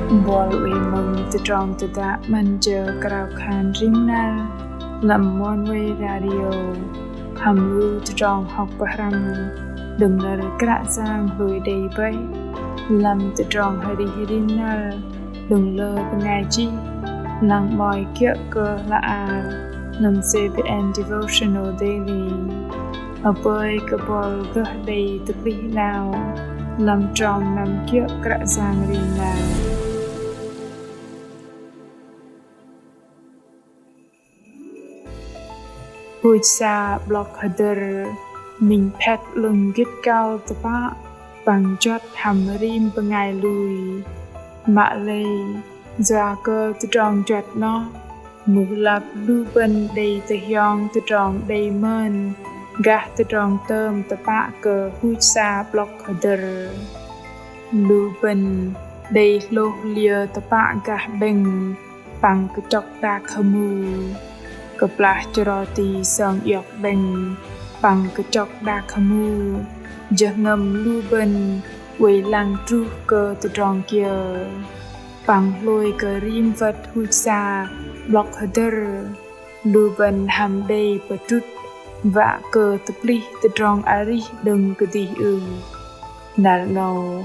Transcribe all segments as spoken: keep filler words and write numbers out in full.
Bol wei mơ̆ng tơdrong tơdă 'măn jơ krao khan rim năr lăm Oneway Radio hăm lu tơdrong hŏk pơhrăm đơ̆ng nơ̆r Kră Yang hlôi đei bơih lăm tơdrong arih rim năr đơ̆ng lơ bơngai chih lăng 'mơ̆i kiơ̆ kơ hla ar lăm C B N Devotional Daily. Apơi kơ bol gơh đei tơplih 'nao lăm trong năm kiơ̆ Kră Yang rim năr. Huch sa 'blŏk hơdơ̆r minh phet 'lơ̆ng gĭt kăl tơpă păng juăt hăm rim bơngai lui. Mă lei yua kơ tơdrong juăt noh mưh lăp lu bơ̆n đei tơhiong tơdrong đei mơn gah tơdrong tơm tơpă kơ huch sa 'blŏk hơdơ̆r. Lu bơ̆n đei hlôh liơ tơpă gah 'bĕng păng kơchŏk đak hơmu. Kơplah chro ti sơng iŏk 'bĕng păng kơchŏk đak hơmu, jơhngơ̆m lu bơ̆n oei lăng truh kơ tơdrong kiơ. Păng hlôi kơ rim wơ̆t huch sa 'blŏk hơdơ̆r, lu bơ̆n hăm đei pơdrŭt wă kơ tơplih tơdrong arih đơ̆ng kơdih ưh. Năr 'nâu,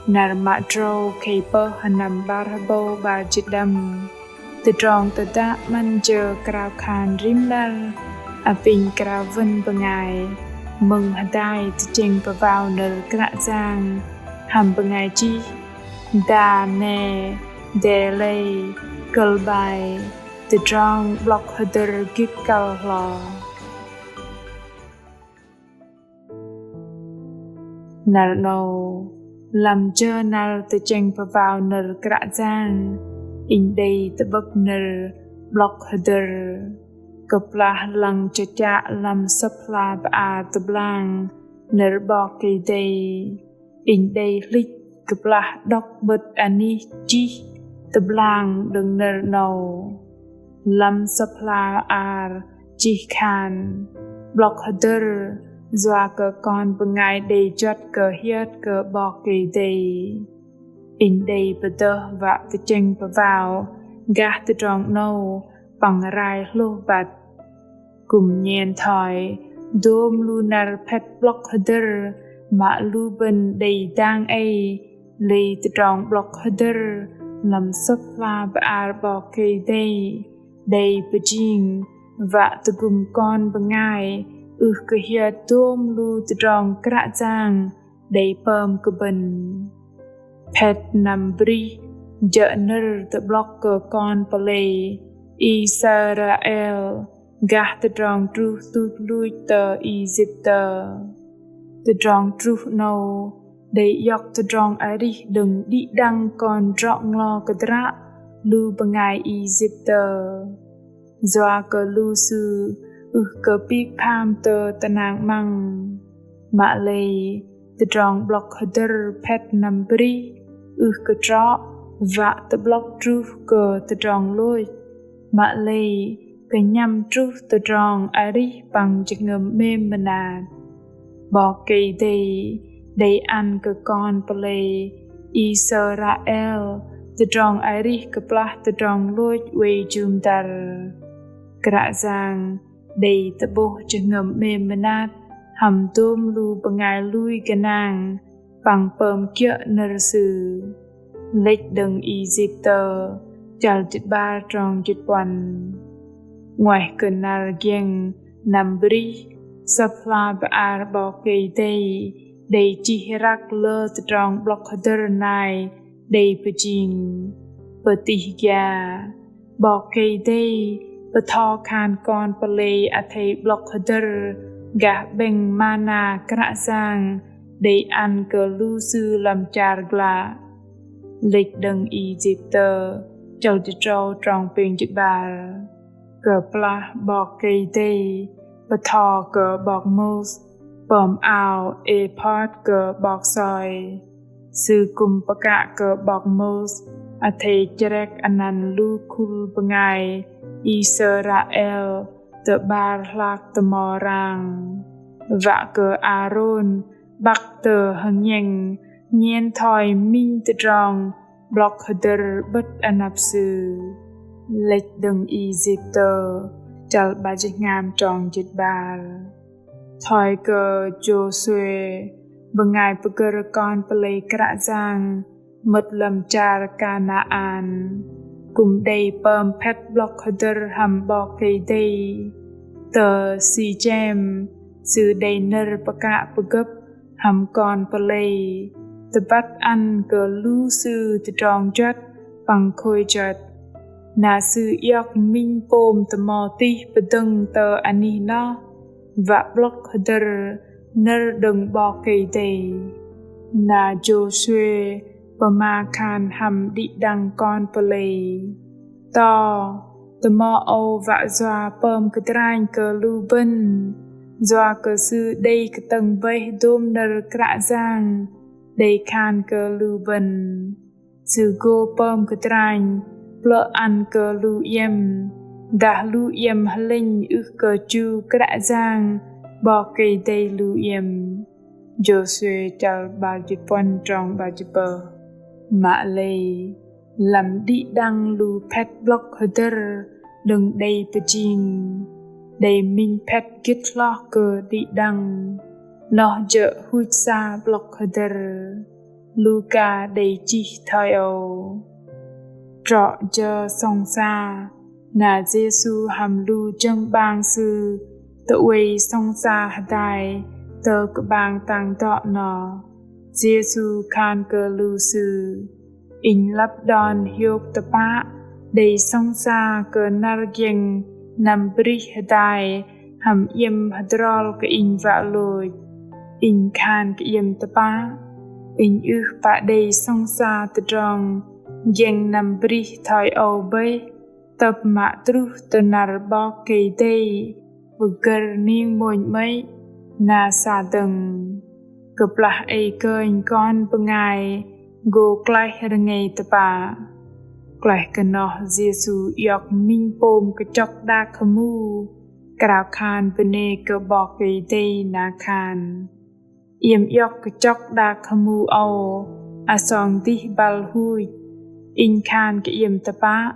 năr mă drâu khei pơh hơnăm 'bar hơbâu 'bar jĭt đăm. Tơdrong tơdă 'măn jơ krao khan rim năr apinh krao wơ̆n bơngai mơ̆ng hơdai tơchĕng pơwao nơ̆r Kră Yang hăm bơngai chih Dane Delei, kơ̆l bai Tơdrong 'blŏk hơdơ̆r gĭt kăl hloh. Năr 'nâu, lăm jơ năr tơchĕng pơwao nơ̆r Kră Yang, inh đei tơ'bơ̆p nơ̆r 'blŏk hơdơ̆r. Kơplah lăng chơchă lăm Sơ̆p hla bơar tơblang nơ̆r 'Bok Kei-Dei, inh đei hlĭch kơplah đŏk 'bơ̆t anih chih tơblang đơ̆ng nơ̆r 'nâu. Lăm Sơ̆p hla bơar chih khan 'blŏk hơdơ̆r yua kơ kon bơngai đei juăt kơ hiơt kơ 'Bok Kei-Dei. Inh đei pơdơh wă tơchĕng pơwao gah tơdrong 'nâu păng rai hlôh băt. Kư̆m nhen thoi dôm lu năr phet 'blŏk hơdơ̆r mă lu bơ̆n đei dang ei, lei tơdrong 'blŏk hơdơ̆r lăm Sơ̆p hla bơar 'Bok Kei-Dei đei pơjing wă tơgŭm kon bơngai ưh kơ hiơt dôm lu tơdrong Kră Yang đei pơm kơ bơ̆n. Phet năm brih jơ̆ nơ̆r tơ'blŏk kơ kon pơlei Israel gah tơdrong truh tuch luch tơ Isiptơ. Tơdrong truh 'nâu đei iŏk tơdrong arih đơ̆ng đĭ đăng kon drŏ nglo kơdră lu bơngai Isiptơ. Yua kơ lu sư ưh kơ pik pham tơ tơnăng 'măng. Mă lei tơdrong 'blŏk hơdơ̆r phet năm brih ưh kơ trŏ wă tơ'blŏk truh kơ tơdrong lôch. Mă lei kơnhăm truh tơdrong arih păng jơhngơ̆m 'mêm mơnat. 'Bok Kei-Dei đei ăn kơ kon pơlei Israel tơdrong arih kơplah tơdrong lôch oei jŭm dăr. Kră Yang đei tơ'bôh jơhngơ̆m 'mêm mơnat hăm dôm lu bơngai lui gơnang păng pơm kiơ̆ nơ̆r Sư. Lĕch đơ̆ng Isiptơ, chăl jĭt 'bar trong jĭt puăn. 'Nguaih kơ năr giĕng năm brih, Sơ̆p hla bơar 'Bok Kei-Dei đei chih răk lơ tơdrong 'blŏk hơdơ̆r nai đei pơjing. Pơtih gia, 'Bok Kei-Dei bơtho khan kon pơlei athei 'blŏk hơdơ̆r gah 'bĕng mana Kră Yang đei ăn kơ lu sư lăm char glă. Lĕch đơ̆ng Isiptơ, chăl jĭt tơdrâu trong pêng jĭt 'bar. Kơplah 'Bok Kei-Dei bơtho kơ 'bok Môis pơm ao êphôt kơ 'bok soi, Sư kư̆m pơkă kơ 'bok Môis athei chrek anăn lu khul bơngai Israel tơ 'bar hlak tơmo rang, wă kơ Arôn 'băk tơ hơngiĕng nhen thoi minh tơdrong 'Blŏk hơdơ̆r 'bơ̆t anăp Sư. Lĕch đơ̆ng Êsiptơ, chăl 'bar jĭt hngam trong jĭt 'bar. Thoi kơ Jôsuê, bơngai pơgơ̆r kon pơlei Kră Yang, mơ̆t lăm char Kanaan, kư̆m đei pơm phĕt 'blŏk hơdơ̆r hăm 'Bok Kei-Dei. Tơ Sichem, sư đei nơ̆r pơkă pơgơ̆p hăm kon pơlei, tơbăt ăn kơ lu sư tơdrong juăt păng khôi juăt. Na sư iŏk minh pôm tơmo tih pơdơ̆ng tơ anih noh, wă 'blŏk hơdơ̆r nơ̆r đơ̆ng 'Bok Kei-Dei. Na Jôsuê pơma khan hăm đĭ đăng kon pơlei: To, tơmo âu wă yua pơm kơdranh kơ lu bơ̆n, yua kơ sư đei kơtơ̆ng bơih dôm nơ̆r Kră Yang đei khan kơ lu bơ̆n. Sư gô pơm kơdranh plơ̆ ăn kơ lu iĕm, dah lu iĕm hơlĕnh ưh kơ chu Kră Yang 'Bok Kei-Dei lu iĕm. Jôsuê chăl 'bar jĭt puăn trong 'bar jĭt pơh. Mă lei, lăm đĭ đăng lu phĕt 'blŏk hơdơ̆r đơ̆ng đei pơjing, đei minh phĕt gĭt hloh kơ đĭ đăng, noh jơ̆ huch sa 'blŏk hơdơ̆r. Luka đei chih thoi âu: Trŏ jơ sŏng sa, na Yêsu hăm lu jơ̆ng 'bang Sư tơwei sŏng sa hơdai tơ kơ'bang tang dŏ noh. Yêsu khan kơ lu sư: Inh lăp đon hiôk tơpă đei sŏng sa kơ năr giĕng năm brih hơdai hăm iĕm hơdrol kơ Inh wă lôch. Inh khan kơ iĕm tơpă, Inh ưh pă đei sŏng sa tơdrong giĕng năm brih thoi âu bơih, tơpă mă truh tơ năr 'Bok Kei-Dei pơgơ̆r ning mônh 'mơ̆i na sa dơ̆ng. Kơplah ei kơnh Kon bơngai gô klaih rơngei tơpă. Klaih kơ noh Yêsu iŏk minh pôm kơchŏk đak hơmu, krao khan bơnê kơ 'Bok Kei-Dei na khan: Iĕm iŏk kơchŏk đak hơmu âu asong dih băl huch. Inh khan kơ iĕm tơpă,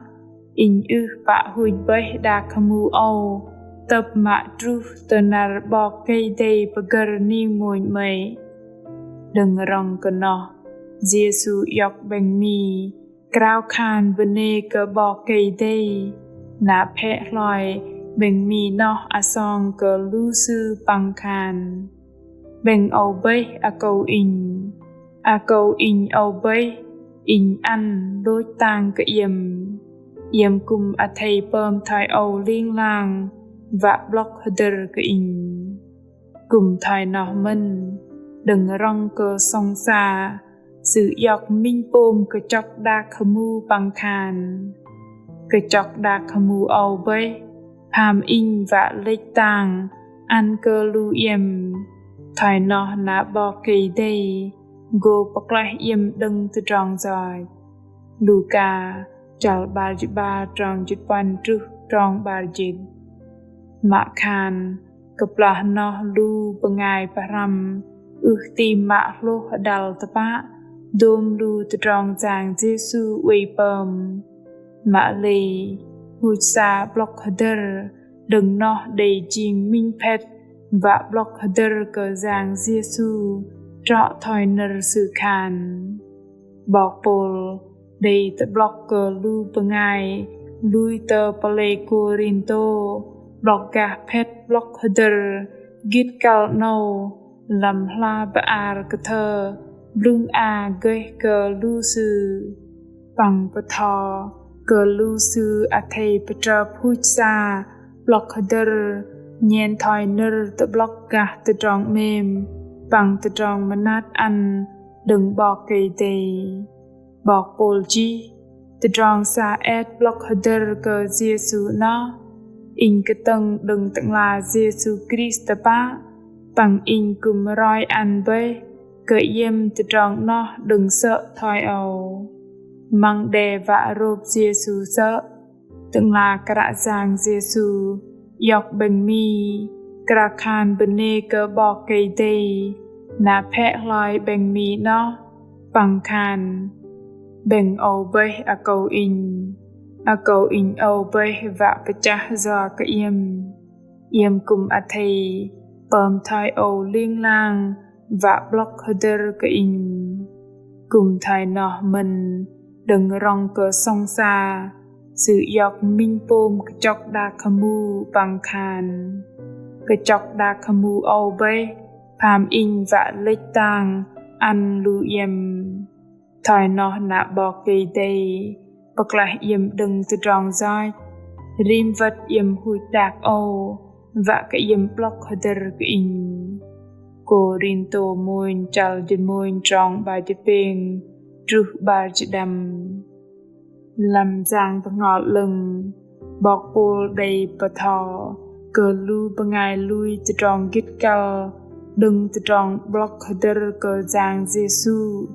Inh ưh pă huch bơih đak hơmu âu tơpă mă truh tơ năr 'Bok Kei-Dei pơgơ̆r ning mônh 'mơ̆i. Đơ̆ng rŏng kơ noh, Yêsu iŏk 'bĕng mi krao khan bơnê kơ 'Bok Kei-Dei, na phĕ hloi 'bĕng mi noh asong kơ lu sư păng khan: 'Bĕng âu bơih akâu Inh, akâu Inh âu bơih Inh ăn lôch tang kơ iĕm. Iĕm kư̆m athei pơm thoi âu ling lang wă 'blŏk hơdơ̆r kơ Inh. Kư̆m thoi noh mơ̆n, đơ̆ng rŏng kơ sŏng sa, sư iŏk minh pôm kơchŏk đak hơmu păng khan: Kơchŏk đak hơmu âu bơih pham Inh wă lĕch tang ăn kơ lu iĕm. Thoi noh na 'Bok Kei-Dei gô pơklaih iĕm đơ̆ng tơdrong yoch. Luka chăl 'bar jĭt 'bar trong jĭt puăn truh trong 'bar jĭt. Mă khan kơplah noh lu bơngai pơhrăm ưh tam mă hlôh hơdăl tơpă dôm lu tơdrong Yang Yêsu oei pơm. Mă lei, huch sa 'blŏk hơdơ̆r đơ̆ng noh đei jing minh phĕt wă 'blŏk hơdơ̆r kơ Yang Yêsu trŏ thoi nơ̆r Sư khan. 'Bok Pôl đei tơ'blŏk kơ lu bơngai lui tơ pơlei Kôrintô 'blŏk gah phĕt 'blŏk hơdơ̆r gĭt kăl 'nâu lăm hla bơar kơthơ blŭng a gơih kơ lu sư. Păng pơtho kơ lu sư athei pơtrơp huch sa 'blŏk hơdơ̆r nhen thoi nơ̆r tơ'blŏk gah tơdrong 'mêm păng tơdrong mơnat ăn đơ̆ng 'Bok Kei-Dei. 'Bok Pôl chih: Tơdrong sa et 'blŏk hơdơ̆r kơ Yêsu noh, inh kơtơ̆ng đơ̆ng Tơ'ngla Yêsu Krist tơpă, păng inh kư̆m roi ăn bơih kơ iĕm tơdrong noh đơ̆ng sơ̆ thoi âu. Măng đe wă rôp Yêsu sơ̆, Tơ'ngla Kră Yang Yêsu iŏk 'bĕng mi krao khan bơnê kơ 'Bok Kei-Dei, na phĕ hloi 'bĕng mi noh păng khan: 'Bĕng âu bơih akâu inh, akâu inh âu bơih wă pơchah yua kơ iĕm. Iĕm kư̆m athei pơm thoi âu ling lang wă 'blŏk hơdơ̆r kơ inh. Kư̆m thoi noh mơ̆n đơ̆ng rŏng kơ sŏng sa, sư iŏk minh pôm kơchŏk đak hơmu păng khan: Kơchŏk đak hơmu âu bơih pham inh wă lĕch tang ăn lu iĕm. Thoi noh na 'Bok Kei-Dei pơklaih iĕm đơ̆ng tơdrong yoch, rim wơ̆t iĕm huch đak âu, wă kơ iĕm 'blŏk hơdơ̆r kơ inh. Kôrintô mônh chăl jĭt mônh trong 'bar jĭt pêng truh 'bar jĭt đăm. Lăm Yang Bơhngol 'Lơ̆ng, 'Bok Pôl đei pơtho kơ lu bơngai lui tơdrong gĭt kăl đơ̆ng tơdrong 'blŏk hơdơ̆r kơ Yang Yêsu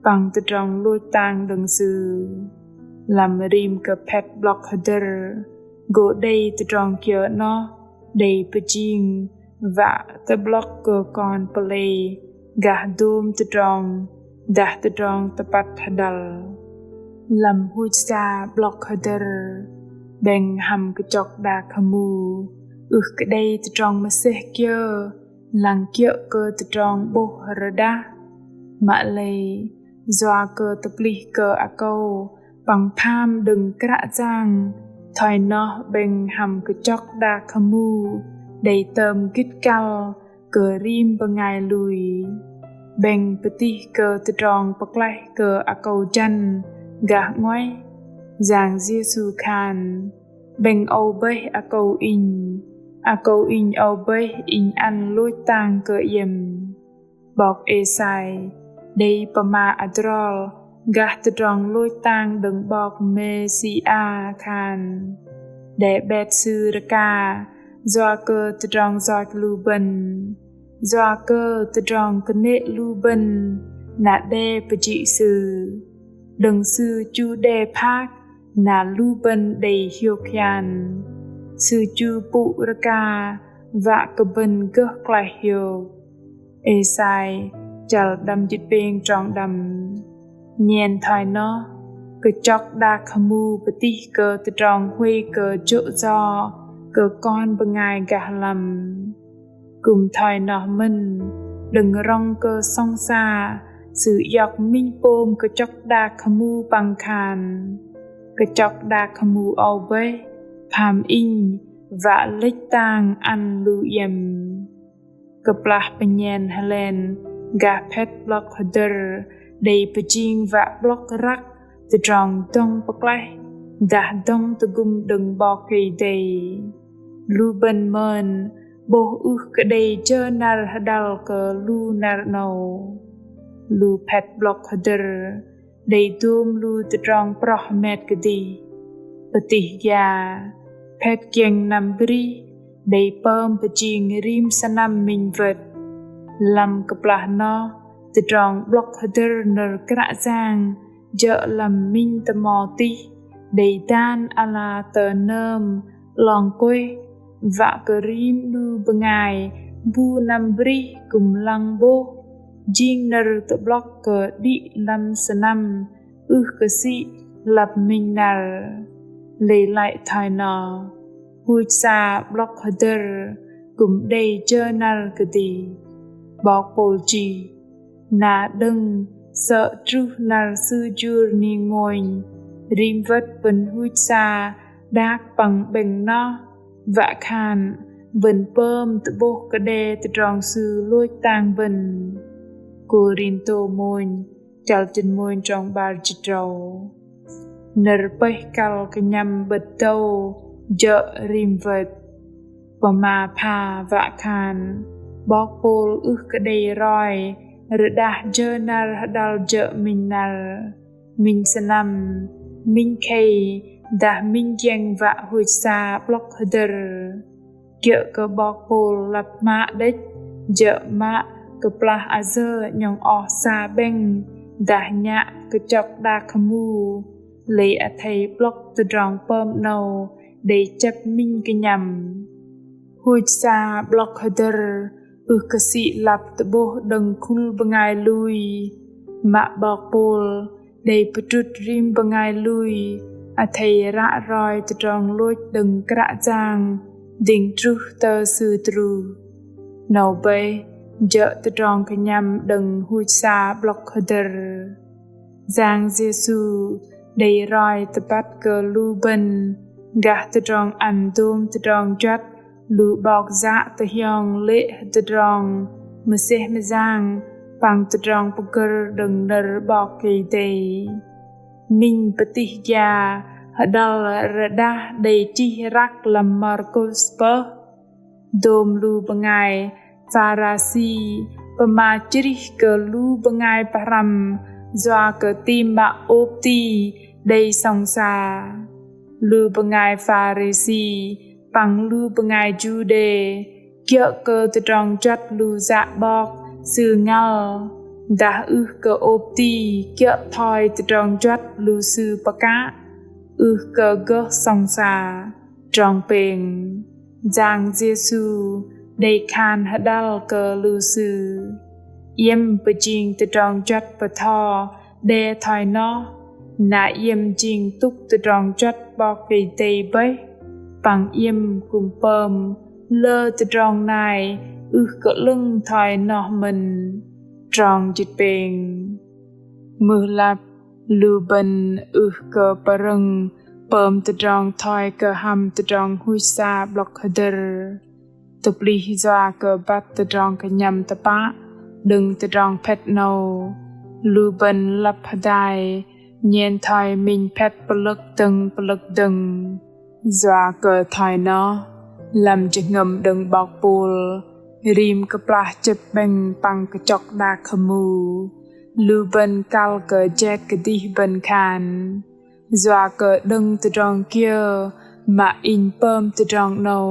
păng tơdrong lôch tang đơ̆ng Sư. Lăm rim kơ phĕt 'blŏk hơdơ̆r, gô đei tơdrong kiơ 'noh đei pơjing wă tơ'blŏk kơ kon pơlei gah dôm tơdrong dah tơdrong tơpăt hơđăl. Lăm huch sa 'blŏk hơdơ̆r, 'bĕng hăm kơchŏk đak hơmu ưh kơ đei tơdrong mơsêh kiơ lăng kiơ̆ kơ tơdrong 'bôh rơđah. Mă lei yua kơ tơplih kơ akâu păng pham đơ̆ng Kră Yang, thoi noh 'bĕng hăm kơchŏk đak hơmu đei tơm gĭt kăl kơ rim bơngai lui. 'Bĕng pơtih kơ tơdrong pơklaih kơ akâu jăn gah 'nguaih. Yang Yêsu khan: 'Bĕng âu bơih akâu inh, akâu inh âu bơih inh ăn lôch tang kơ iĕm. 'Bok Êsai đei pơma adrol gah tơdrong lôch tang đơ̆ng 'Bok Mêsia khan: Đe 'bet Sư rơka yua kơ tơdrong yoch lu bơ̆n, yua kơ tơdrong kơnê̆ lu bơ̆n na đe pơjĭ Sư. Đơ̆ng Sư chu đe phak na lu bơ̆n đei hiôk hian. Sư chu pŭ rơka wă kơ bơ̆n gơh klaih hiôk. Êsai chăl đăm jĭt pêng trong đăm. Nhen thoi noh, kơchŏk đak hơmu pơtih kơ tơdrong huay kơ jô̆ yo kơ kon bơngai gah lăm. Kư̆m thoi noh mơ̆n, đơ̆ng rŏng kơ sŏng sa, sư iŏk minh pôm kơchŏk đak hơmu păng khan: Kơchŏk đak hơmu âu bơih, pham inh wă lĕch tang ăn lu iĕm. Kơplah pơnhen hơlen gah phĕt 'blŏk hơdơ̆r đei pơjing wă 'blŏk răk tơdrong dŏng pơklaih dah dŏng tơgŭm đơ̆ng 'Bok Kei-Dei. Lu bơ̆n mơn 'bôh ưh kơ đei jơ năr hơđăl kơ lu năr 'nâu. Lu phĕt 'blŏk hơdơ̆r đei dôm lu tơdrong proh hơmet kơdih. Pơtih gia, phĕt kiĕng năm brih đei pơm pơjing rim sơnăm minh wơ̆t. Lăm kơplah noh, tơdrong 'blŏk hơdơ̆r nơ̆r Kră Yang jơ̆ lăm minh tơmo tih đei dan ala tơ nơm 'long kuêh, wă kơ rim 'nu bơngai bu năm brih kư̆m lăng 'bôh jing nơ̆r tơ'blŏk kơ đĭ lăm sơnăm ưh kơ sĭ lăp minh năr. Lei lăi thoi noh, huch sa 'blŏk hơdơ̆r kư̆m đei jơ năr kơdih. 'Bok Pôl chih: Na đơ̆ng sơ̆ truh năr Sư jur ning mônh, rim wơ̆t bơ̆n huch sa đak păng 'bĕng noh, wă khan bơ̆n pơm tơ'bôh kơ đe tơdrong Sư lôch tang bơ̆n. Kôrintô mônh, chăl jĭt mônh trong 'bar jĭt tơdrâu. Nơ̆r pơih kăl kơnhăm 'bơ̆t dâu jơ̆ rim wơ̆t. Pơma pha wă khan 'Bok Pôl ưh kơ đei roi rơđah jơ năr hơđăl jơ̆ minh năr, minh sơnăm, minh khei dah minh jeng wă huch sa 'blŏk hơdơ̆r. Kiơ̆ kơ 'Bok Pôl lăp mă đĕch, jơ̆ mă kơplah ayơ 'nhŏng oh sa 'bĕng dah nhă kơchŏk đak hơmu, lei athei 'blŏk tơdrong pơm 'nâu đei chĕp minh kơnhăm. Huch sa 'blŏk hơdơ̆r ưh kơ sĭ lăp tơ'bôh đơ̆ng khul bơngai lui, mă 'Bok Pôl đei pơdrŭt rim bơngai lui athei ră roi tơdrong lôch đơ̆ng Kră Yang dĭng truh tơ Sư truh. 'Nâu bơih jơ̆ tơdrong kơnhăm đơ̆ng huch sa 'blŏk hơdơ̆r. Yang Yêsu đei roi tơbăt kơ lu bơ̆n gah tơdrong ăn dôm tơdrong juăt lu 'bok yă tơhiong lê̆ tơdrong mơsêh mơyang păng tơdrong pơgơ̆r đơ̆ng nơ̆r 'Bok Kei-Dei. Minh pơtih gia hơđăl rơđah đei chih răk lăm Markôs pơh. Dôm lu bơngai Pharisi pơma chrih kơ lu bơngai pơhrăm yua kơ tam mă ôp ti đei sŏng sa. Lu bơngai Pharisi păng lu bơngai Juđê kiơ̆ kơ tơdrong juăt lu yă 'bok sư ngăl, dah ưh kơ ôp ti kiơ̆ thoi tơdrong juăt lu sư pơkă, ưh kơ gơh sŏng sa. Trong pêng, Yang Yêsu đei khan hơđăl kơ lu sư: Iĕm pơjing tơdrong juăt bơtho đe thoi noh, na iĕm jing tŭk tơdrong juăt 'Bok Kei-Dei bơih, păng iĕm kư̆m pơm lơ tơdrong nai ưh kơ 'lơ̆ng thoi noh mơ̆n. Trong jĭt pêng. Mưh lăp lu bơ̆n ưh kơ pơrơ̆ng pơm tơdrong thoi kơ hăm tơdrong huch sa 'blŏk hơdơ̆r. Tơplih yua kơ băt tơdrong kơnhăm tơpă đơ̆ng tơdrong phet 'nâu, lu bơ̆n lăp hơdai nhen thoi minh phet pơlơ̆k dơ̆ng pơlơ̆k dơ̆ng. Yua kơ thoi noh, lăm jơhngơ̆m đơ̆ng 'bok Pôl, rim kơplah chĕp 'bĕng păng kơchŏk đak hơmu, lu bơ̆n kăl kơ jet kơdih bơ̆n khan: Yua kơ đơ̆ng tơdrong kiơ mă inh pơm tơdrong 'nâu?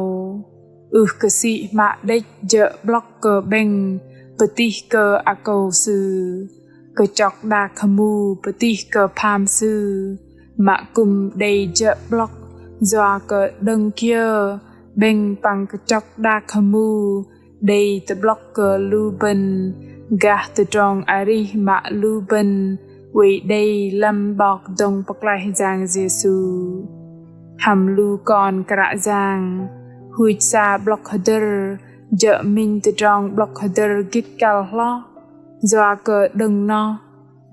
Ưh kơ sĭ hmă đĕch jơ̆ 'blŏk kơ 'bĕng pơtih kơ akâu sư, kơchŏk đak hơmu pơtih kơ pham sư, mă kư̆m đei jơ̆ 'blŏk yua kơ đơ̆ng kiơ 'bĕng păng kơchŏk đak hơmu đei tơ'blŏk kơ lu bơ̆n gah tơdrong arih mă lu bơ̆n oei đei lăm 'Bok dŏng pơklaih Yang Yêsu. Hăm lu kon Kră Yang, huch sa 'blŏk hơdơ̆r jơ̆ minh tơdrong 'blŏk hơdơ̆r gĭt kăl hloh. Yua kơ đơ̆ng noh,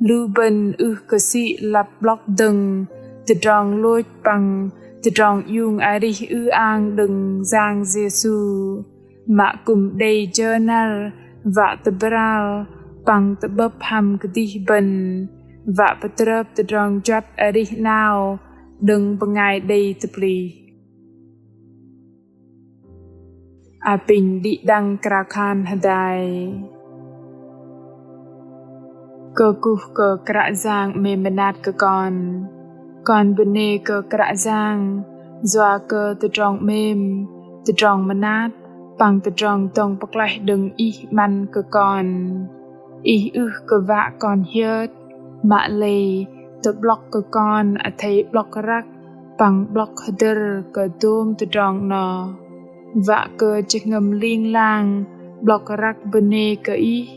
lu bơ̆n ưh kơ sĭ lăp 'blŏk dơ̆ng tơdrong lôch păng tơdrong iung arih ư-ang đơ̆ng Yang Yêsu, mă kư̆m đei jơ năr wă tơbral păng tơ'bơ̆p hăm kơdih bơ̆n, wă pơtrơp tơdrong juăt arih 'nao đơ̆ng bơngai đei tơplih. Apinh đĭ đăng krao khan hơdai. Kơkuh kơ Kră Yang 'mêm mơnat kơ kon. Kon bơnê kơ Kră Yang yua kơ tơdrong 'mêm, tơdrong mơnat păng tơdrong dŏng pơklaih đơ̆ng Ih 'măn kơ kon. Ih ưh kơ wă kon hiơt, mă lei tơ'blŏk kơ kon athei 'blŏk răk păng 'blŏk hơdơ̆r kơ dôm tơdrong 'noh. Wă kơ jơhngơ̆m ling lang 'blŏk răk bơnê kơ Ih.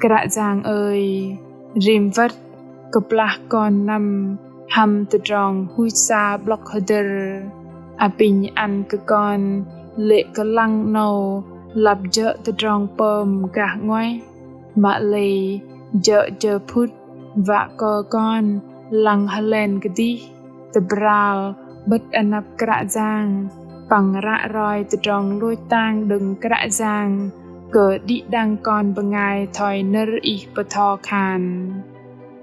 Kră Yang ơi, rim wơ̆t kơplah kon năm hăm tơdrong huch sa 'blŏk hơdơ̆r, apinh ăn kơ kon lê̆ kơlăng 'nâu lăp jơ̆ tơdrong pơm gah 'nguaih, mă lei jơ̆ jơ phŭt wă kơ kon lăng hơlen kơdih, tơbral 'bơ̆t anăp Kră Yang păng ră roi tơdrong lôch tang đơ̆ng Kră Yang kơ đĭ đăng kon bơngai thoi nơ̆r Ih bơtho khan.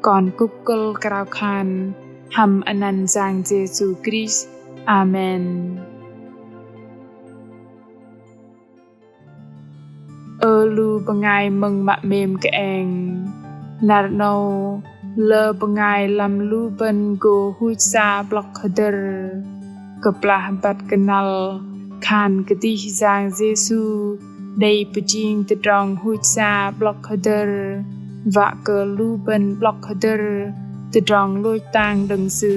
Kon kŭk kơ̆l krao khan hăm anăn Yang Yêsu Krist. Amen. Ơ lu bơngai mơ̆ng mă 'mêm kơeng. Năr 'nâu, lơ bơngai lăm lu bơ̆n gô huch sa 'blŏk hơdơ̆r. Kơplah băt kơnăl khan kơdih Yang Yêsu đei pơjing tơdrong huch sa 'blŏk hơdơ̆r, wă kơ lu bơ̆n 'blŏk hơdơ̆r tơdrong lôch tang đơ̆ng Sư.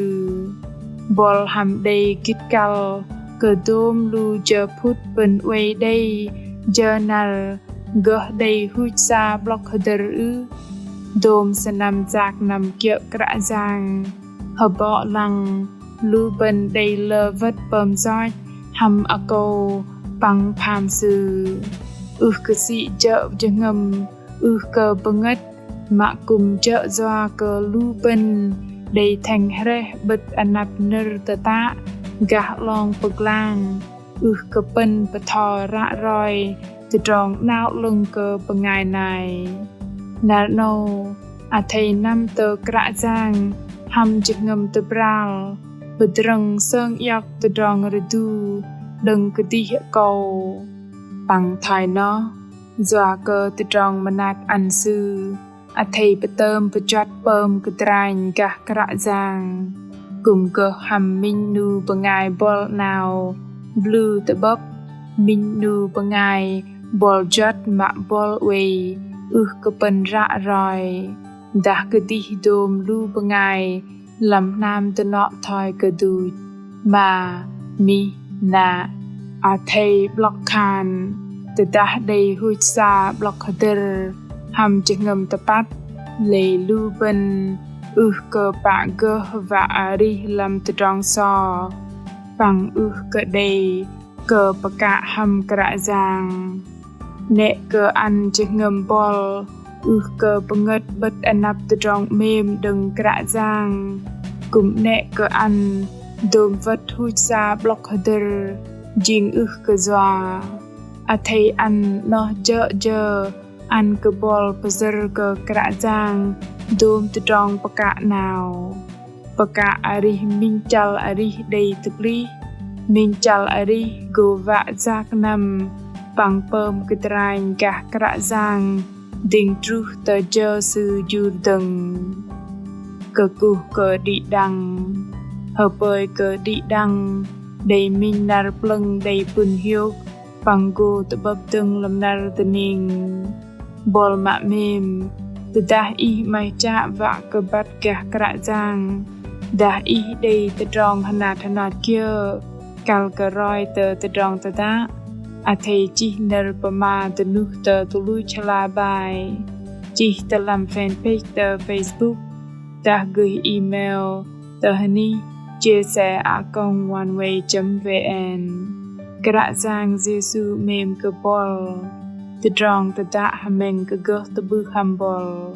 Buăl hăm đei gĭt kăl kơ dôm lu jơ phŭt bơ̆n oei đei jơ năr gơh đei huch sa 'blŏk hơdơ̆r ưh? Dôm sơnăm yak năm kiơ̆ Kră Yang, hơbŏ lăng lu bơ̆n đei lơ wơ̆t pơm yoch hăm akâu păng pham Sư. Ưh kơ sĭ jơ̆ jơhngơ̆m, ưh kơ bơngơ̆t, mă kư̆m jơ̆ yua kơ lu bơ̆n đei thĕng hrĕh 'bơ̆t anăp nơ̆r tơtă gah 'long pơglang, ưh kơ pơ̆n bơtho ră roi tơdrong 'nao 'lơ̆ng kơ bơngai nai. Năr 'nâu, athei năm tơ Kră Yang hăm jơhngơ̆m tơbral, pơdrơ̆ng sơng iŏk tơdrong rơdu đơ̆ng kơdih akâu. Păng thoi noh, yua kơ tơdrong mơnat ăn Sư, athei pơtơm pơjuăt pơm kơdranh gah Kră Yang. Kư̆m gơh hăm minh 'nu bơngai buăl 'nao blŭ tơ'bơ̆p, minh 'nu bơngai buăl juăt mă buăl oei ưh kơ pơ̆n ră roi, dah kơdih dôm lu bơngai lăm hnam dơnŏ thoi kơ duch, ma, mih, nă. Athei 'blŏk khan, tơdah đei huch sa 'blŏk hơdơ̆r hăm jơhngơ̆m tơpăt, lei lu bơ̆n ưh kơ pă gơh wă arih lăm tơdrong so, păng ưh kơ đei kơ pơkă hăm Kră Yang. 'Nĕ kơ ăn jơhngơ̆m buăl ưh kơ bơngơ̆t 'bơ̆t anăp tơdrong 'mêm đơ̆ng Kră Yang, kư̆m 'nĕ kơ ăn dôm wơ̆t huch sa 'blŏk hơdơ̆r jing ưh kơ yua. Athei ăn 'noh jơ̆ jơ ăn kơ buăl pơsơ̆r kơ Kră Yang dôm tơdrong pơkă 'nao. Pơkă arih minh chăl arih đei tơplih, minh chăl arih gô wă yak năm păng pơm kơdranh gah Kră Yang dĭng truh tơ jơ Sư jur dơ̆ng. Kơkuh kơ đĭ đăng, hơpơi kơ đĭ đăng đei minh năr plơ̆ng đei pŭn hiôk păng gô tơ'bơ̆p dơ̆ng lăm năr dơning. Buăl mă 'mêm, tơdah ih 'maih chă wă kơ băt gah Kră Yang, dah ih đei tơdrong hơnat hơnat kiơ kăl kơ roi tơ tơdrong tơdă, athei chih nơ̆r pơma dơnuh tơ tơluch hla bơar, chih tơ lăm fanpage tơ Facebook, dah gơih email tơ hơnih chia sẻ a còng oneway chấm vn. Kră Yang Yêsu 'mêm kơ buăl. Tơdrong tơdă hơmĕng kơ gơh tơ'bưh hăm buăl.